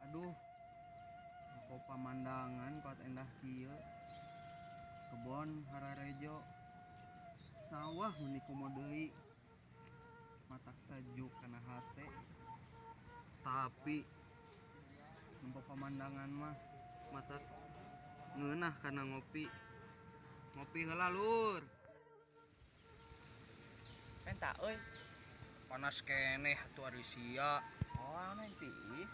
Aduh, kok pamandangan kuat endah kieu. Kebon hararejo. Sawah meni komo deui. Matak sejuk kana hate. Tapi nempo pamandangan mah matak ngeunah kana ngopi. Ngopi heula, Lur. Menta euy. Panas keneh atuh ari sia. Oh, anu tiis.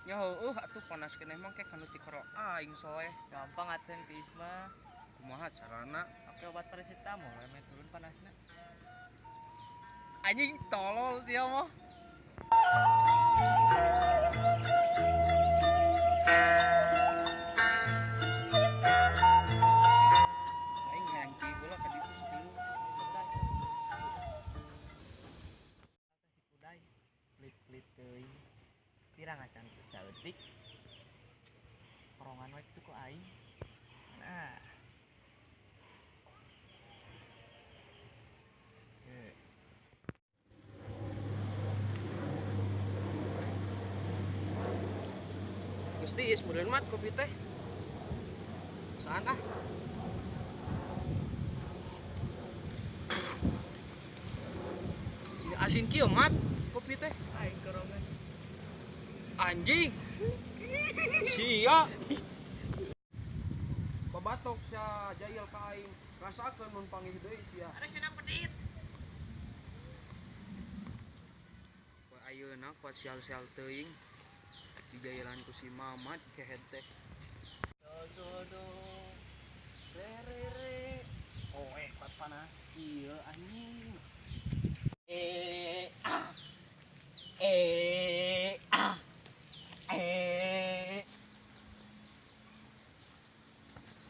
Ya heueuh atuh panas keneh mah ke kanu tikoro aing soeh. Gampang atuh yang tiis mah. Kumaha carana? Oke, obat paracetamol we turun panasna. Anjing tolol sia mah. Aing hayang ti heula ka ditu sakieu. Si Kuday pelit-pelit teuing. Pirang acan saeutik. Korongan we kitu ku aing. Nah. Geus. Geus diis meureun mat kopi teh. Saan ah. Ini asin kieu mat kopi teh. Aing korongan. Anjing. Sia. Babatok sia jail ka aing. Rasakeun mun panggih deui sia. Ada cenah pedit. Poe ayeuna kuat sial-sial teuing. Dijailan ku si Mamat kehed teh. Do do do. Re re re. Oh, kuat panas kieu anjing. Eh ah. Eh ah. Eh.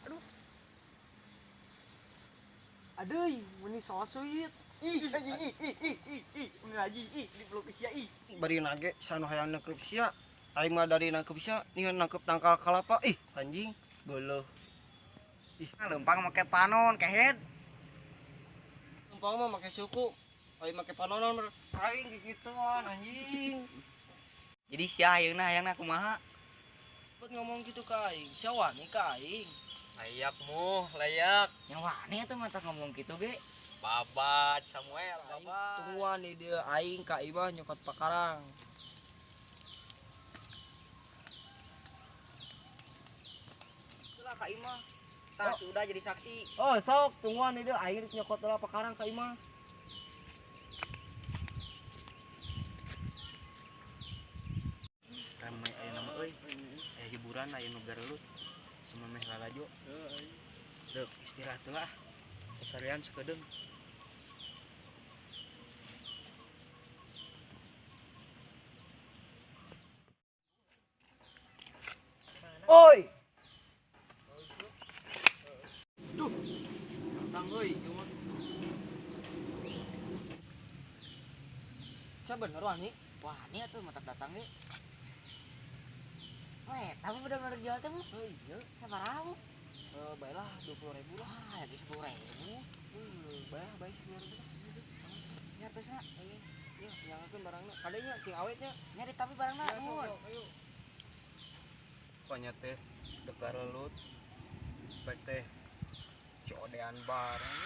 Aduh. Aduh, meni sosuit. Ih, ih, ih, ih, ih, ih, ih, ini lagi, ih, dipeluk sia, ih. Bari nage sanu hayang nangkep sia. Aing mah dari nangkep sia ningan nangkep tangkal kalapa. Ih, anjing, beuleeh. Ih, lempang make panon kehed. Lempang mah make suku. Aing make panonon aing gigituan anjing. Jadi sia ayeuna hayangna kumaha? Bet ngomong gitu ka aing, sia wani ka aing. Layak muh, layak. Yang wani atuh mah tah ngomong kitu ge. Babat Samuel, babat. Tungguan nih dia aing ka imah nyokot pakarang. Itulah ka imah. Tah sudah jadi saksi. Oh, sok tungguan nih dia aing nyokot heula pakarang ka imah. Ramai aya nama euy. Aya hiburan aya nu garelut. Sememeh lalajo. Deuk istirahat heula ah. Sasarian sakedeung. Oi. Duh. Datang euy, ieu mah. Sia bener wani? Wani atuh matak datang ge. Weh, tapi bener-bener jual teh, Bu. Oh iya. Sabaraha, Bu? Baiklah 20.000 lah. Wah, lagi 10.000. Baiklah, baik 10.000 lah. Ya terusna. Ayo. Ya, nyangkeun barangna. Kade nya cing awetnya. Nya ditapi barangna. Ya, sok, Mun. sok, ayo. Pokoknya teh dek garelut. Baik teh codean bareng.